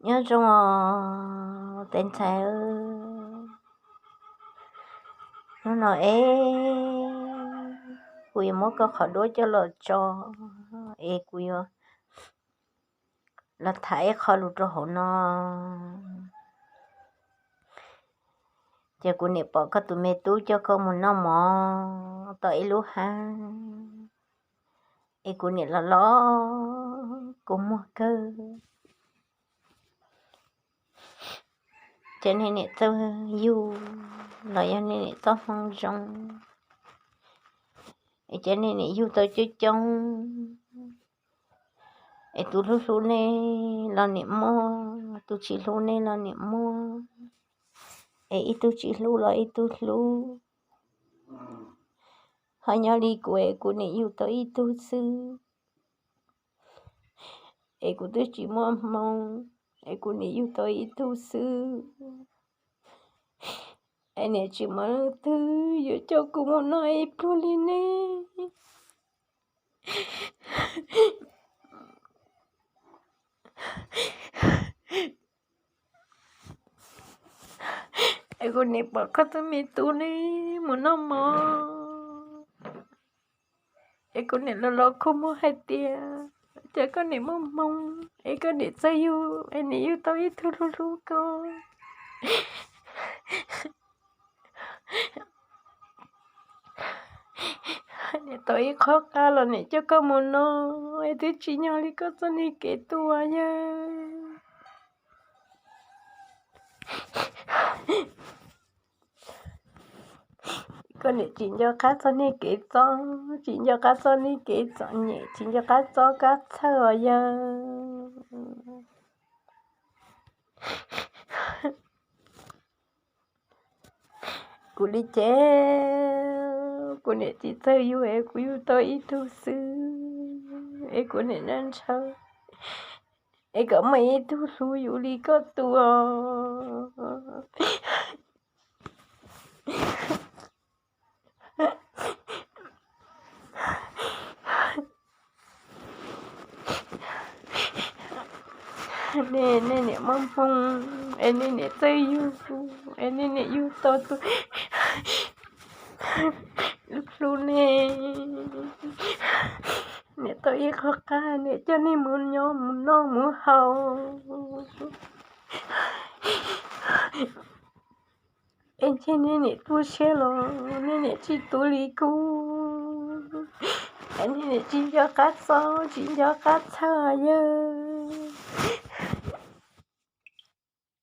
Nyob zoo os tes ntxhais, hnub no es kuv yuav muab koj qhov duab coj los tso, es kuv yuav los tham ib qho lus rau hauv no. Ces kuv niam pom koj tus me tub coj koj mus noj mov tom ib lub hav, es kuv niam los los kua muag kawg. Ces nej niam txawj yug los yog nej niam txoj hmoo zoo, es ces nej niam yug tau coob coob, es tus hlub hlub nej los niam muaj, tus tsis hlub nej los niam muaj, es ib tug tsis hlub los ib tug hlub. Ho nyob li kuv es kuv niam yug tau ib tug xwb, es kuv twb tsis muaj hmoo, es kuv niam yug tau ib tug xwb, es niam tsis muaj leej twg yuav coj kuv mus noj ib pluag li ne. Es kuv niam pom koj tus me tub ne mus noj mov, es kuv niam los los kua muag hais tias, cas koj niam muaj hmoo, es koj niam txawj yug, es niam yug tau ib tug hlub hlub koj. Niam tau ib qho qab los niam coj koj mus noj, es twb tsim nyog li koj txoj niag kev tuaj yawg. Koj niam tsis nco qab txoj niag kev txob, tsis nco qab txoj niag kev txom nyem, tsis nco qab txob kab txhawj os yawg. Kuv li ces kuv niam tsis txawj yug es kuv yug tau ib tug xwb, es kuv niam ntshaw, es kom muaj ib tug hlub yus li koj tus. Nej, nej niam muaj hmoo, es nej niam txawj yug, es nej niam yug tau tus hlub nej. Niam tau ib qho qab niam coj nej mus nyob mus noj mus haus, es ntshe nej niam tu siab los nej niam tsis tu li kuv, es nej niam tsis nco qab txob tsis nco qab txhawj yawg.